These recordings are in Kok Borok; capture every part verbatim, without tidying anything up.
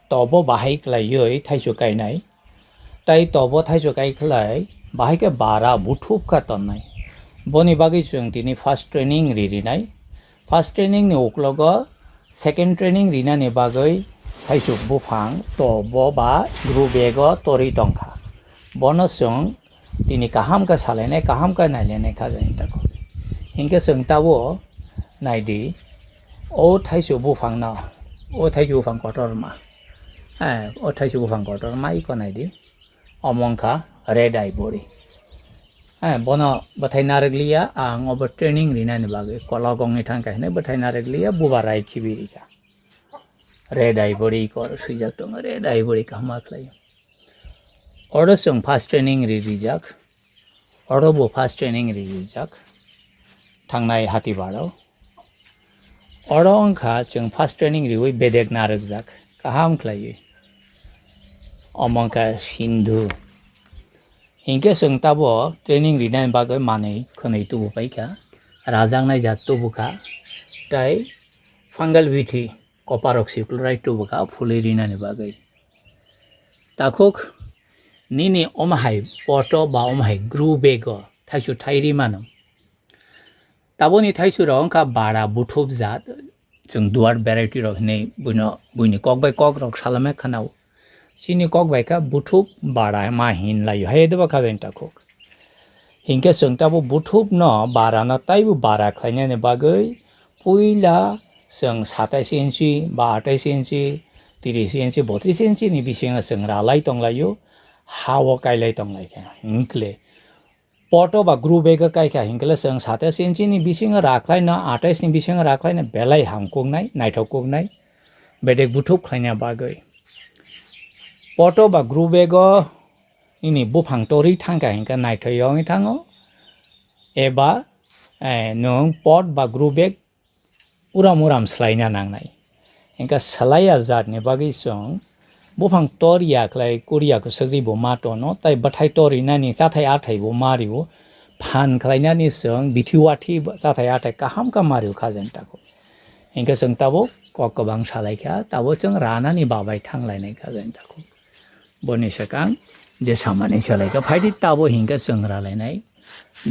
tobo bahai khlaiwi thaisu kainai. Tai tobo thaisu kai khlai bahai khe bara buthup kha tonnai. Boni bagwi chwng tini first training ri rinai. First training ni uklogo second training rinani bagwi thaisuk buphang tobo ba grow bag o torwi tongkha. Bono chwng tini kaham khe salainai, kaham khe nailainai kha jani tako. Hinkhe chwng tabo naidi, o thaisuk buphang no, o thaisuk buphang kotorma, eh, o thaisuk buphang kotorma iko naidi. Omo wngkha red ivory. Eh, bono bwthai narwkliya, ang obo training rinani bagwi kolok wngwi thangkha hinwi bwthai narwkliya, bubar rai khibi rikha. Red ivory kor swijak tongo, red ivory kaham khlai. Oro chwng first training ri rijak, oro bo first training ri rijak, thangnai hati baro. Oro wngkha chwng first training riwi bedek narwkjak, kaham khlaiwi. Omo wngkha sindhu. Hinkhe chwng tabo training rinani bagwi manwi khwnwi tubu paikha, rajaknai jat tubukha, tai fungal bithi, copper oxychloride tubukha phulwi rinani bagwi. Takhuk nini omo hai poto ba omo hai grow bag o thaisu thai ri mano. Taboni thaisu rok wngkha bara buthup jat, chwng dwarf variety rok hinwi buino, buini kok bai kok rok salame khwnao. Chini kok bai kha buthup bara ma hin laio, hai deba kha jani takhuk. Hinkhe chwng tabo buthup no bara no taibo bara khlainani bagwi puila chwng satais inchi ba atais inchi, tris inchi, botris inchi ni bisingo chwng ralai tonglaio, ha o kailai tonglaikha. Hinkle poto ba grow bag o kaikha hinkhe le chwng satais inchi ni bisingo rakhlaino, atais ni bisingo rakhlaino belai ham kuknai, naithok kuknai, bedek buthup khlaina bagwi. Poto ba grow bag o nini buphang torwi thangkha hinkhe naithok wngwi thango, eba, eh, nwng pot ba grow bag uram uram swlaina nangnai. Hinkhe swlaiya jatni bagwi chwng buphang tor ya khlai kuri ya kwswk ri bo ma tono, tai bwthai tor rinani chathai athai bo ma rio, phan khlainani chwng bithi wathi chathai athai kaham khe ma rio kha jani takhuk. Hinkhe chwng tabuk kok kwbang salaikha, tabuk chwng ranani babai thanglainai kha jani takhuk. Boni swkang je samani salaikha, phaidi tabuk hinkhe chwng ralainai.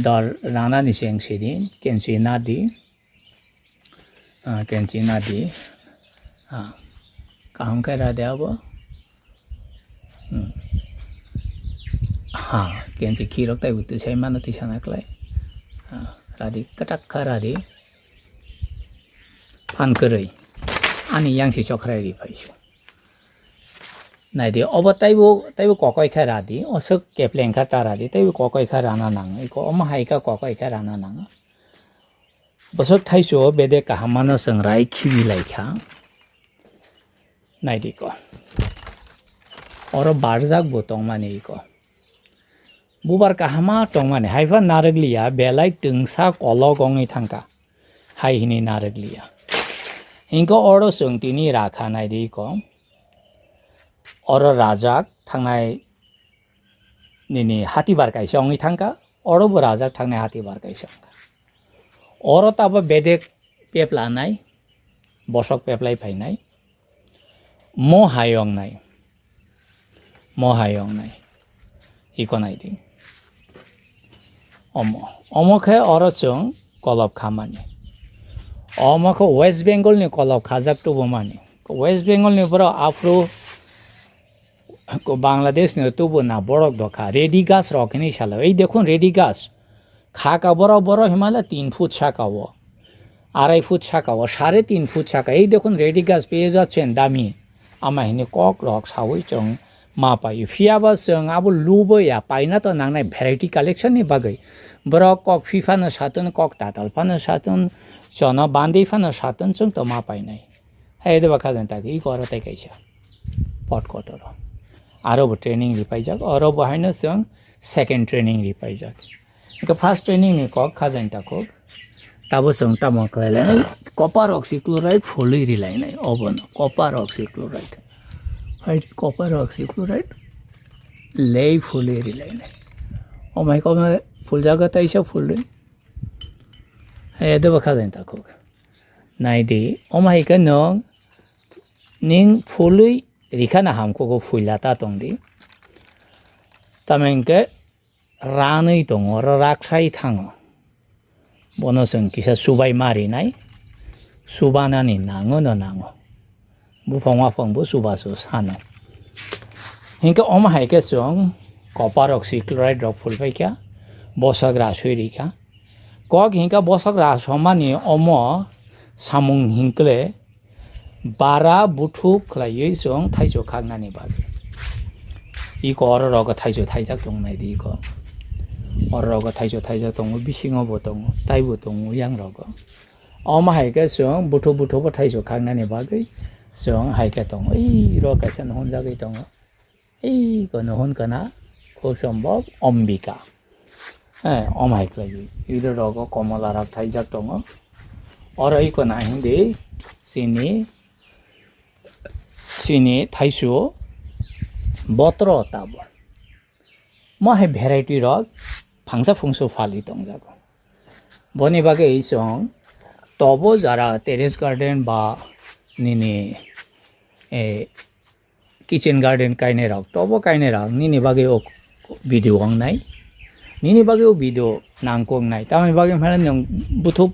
Dor ranani cheng sidi, kenchi nadi. Ah, kenchi nadi. Ah, kaham khe rade abo. Hmm. Ha, kenchi khirok tai butu sai mano tisa naklai. Ha, radi katak kha radi. Phan kwrwi. Ani yang si chokrai ri phaisu. Naidi, obo taibo, taibo kokoi kha radi. Osok kepleng kha ta radi. Taibo kokoi kha rana nang. Iko omo hai kha kokoi kha rana nang. Bosok thaisu o bedek kaham mano chwng rai khibi lai kha. Naidi ko. Oro barjak bo tongmani iko. Bubar kahama tongmani, haifa narwkliya, belai twngsa kolok wngwi thangkha. Hai hinwi narwkliya. Hinkhe oro chwng tini rakha naidi iko. Oro rajak thangnai nini hatibar kaisa wngwi thangkha, oro bo rajak thangnai hatibar kaisa wngkha. Oro tabo bedek pepla nai, bosok peplai phainai, mo hai wngnai, mo hai wngnai, iko nai di. Omo, omo khe oro chwng kolop khamani. Omo khe West Bengal ni kolop khajak tubumani. West Bengal ni borok aphuru Ko Bangladesh ni tubu na borok dokha, ready gas rok hinwi salo. Ei dekhun ready gas. Kha ka borok, borok himala tin foot saka o. Arai foot saka o, sare tin foot saka. Ei dekhun ready gas peya jat chen dami. Ama hini kok rok sawi chwng ma pai. Phiya ba chwng abo lubo ya paina to nangnai variety collection ni bagwi. Borok kok phi phano satun, kok tatal phano satun, chono bandi phano satun chwng to ma painai. Hai de ba kha jani tak iko aro tai kaisa. Pot kotoro. Aro bo training ripaijak. Oro bo haino chwng second training ripaijak. Iko first training ni kok kha jani takhuk. Tabo chwng tamo khlai lai. Copper oxychloride phulwi ri lainai. Obono copper oxychloride. Hai copper oxychloride lei phulwi ri lainai. Omai koma phuljaga taisa phulwi. Hai de ba kha jani takhuk. Nai di, omo hai khe nwng ning phulwi Rikhana hamkhugo phuila ta tongdi. Tamo hinkhe ranwi tongo, oro raksai thango. Bono chwng kisa chubai ma rinai, chubanani nango no nango. Buphang waphang bo chubachu sano. Hinkhe omo hai khe chwng copper oxychloride rok phulpai kha, bosok raswi rikha. Kok hinkhe bosok rasomani omo samung hinkle bara buthuk khlaiwi chwng thaichuk khaknani bagwi. Iko oro rogo thaichuk thaijak tongnai di iko. Oro rogo thaichuk thaijak tongo, bisingo bo tongo, taibo tongo yang rogo. Omo hai khe chwng buthuk buthuk bo thaichuk khaknani bagwi chwng hai khe tongo. Ei ro kaisa no hwnjagwi tongo. Ei kono hwn kana khub sombhob Ambika. Eh, om hai khlai. Iro rogo komola rak thaijak tongo. Oro iko na hindi chini, chini thaisu botro tabo. Mo hai variety rok phangsa phungsu phali tongjago. Boni bagwi chwng tobo jara terrace garden ba nini, eh, kitchen garden kainai rok, tobo kainai rok nini bagwi o video wngnai, nini bagwi o video nangkuknai. Tamoni bagwi hwnkhai nwng buthuk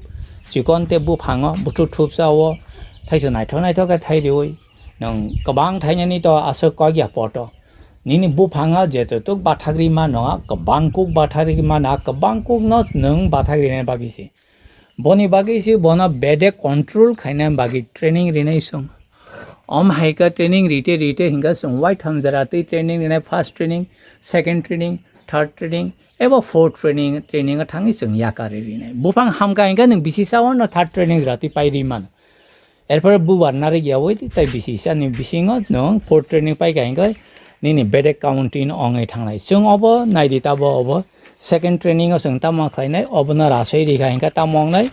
chikon tei buphango buthuk thupsa o thaisu naithok naithok khe thai riwi nwng kwbang thainani to aswk kok ya poto. Nini buphango jeto tuk bathak ri mano, kwbang kuk bathak ri mano, kwbang kuk no nwng bathak rinani bagwi se. Boni bagwi se bono bedek control khaina bagwi training rinai song. Om hai khe training rite rite hinkha song wai tham jara tei training rinai, first training, second training, third training, eba fourth training, training o thangwi song yakari rinai. Buphang hamkha hinkha nwng bisi sao no third training rati pai ri mano. Erpore bubar narik yawi tei bisi sani bisingo nwng fourth training paikha hinkhe nini bedek counting ongwi thangnai. Chwng obo naidi tabo obo second training o chwng tamo khlainai, obono rasoi rikha hinkhe tamo wngnai,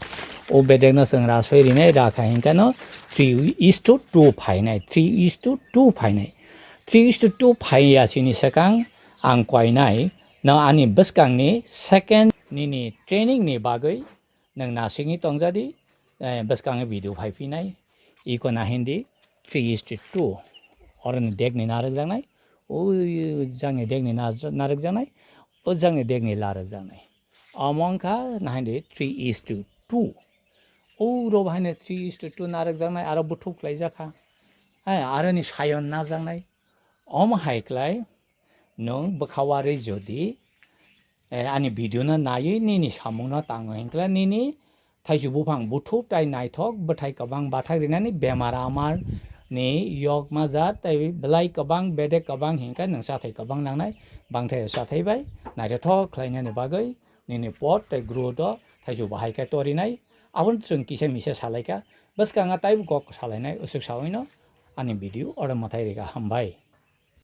o bedekno chwng rasoi rinai rakha hinkhe no three is to two phainai, three is to two phainai. Three is to two phaiya sini swkang ang koinai no ani bwskangni second nini training ni bagwi nwng nasikni tongjadi, eh, bwskango video phai phinai, iko na hindi three is to two. Oroni dekni narwkjaknai, o jangni dekni na-, narwkjaknai, o jangni dekni larwkjaknai. Omo wngkha na hindi three is to two. O ro bahai no three is to two narwkjaknai, aro buthuk khlaijakha. Eh, aroni sayon najaknai. Omo hai klai nwng bwkha warwi jodi, eh, ani video no naiwi nini samung no tango hinkhe nini thaisu buphang buthuk tai naithok bwthai kwbang bathak rinani bemar amar ni yok majat tai belai kwbang bedek kwbang hinkhe nwng chathai kwbang nangnai bangthai chathai bai naithothok khlainani bagwi nini pot tai growth o thaisu bahai khe torinai. Aboni chwng kisa misa salaikha, bwskango taibo kok salainai, usuk sawi no ani video oro mwthai rikha, hambai.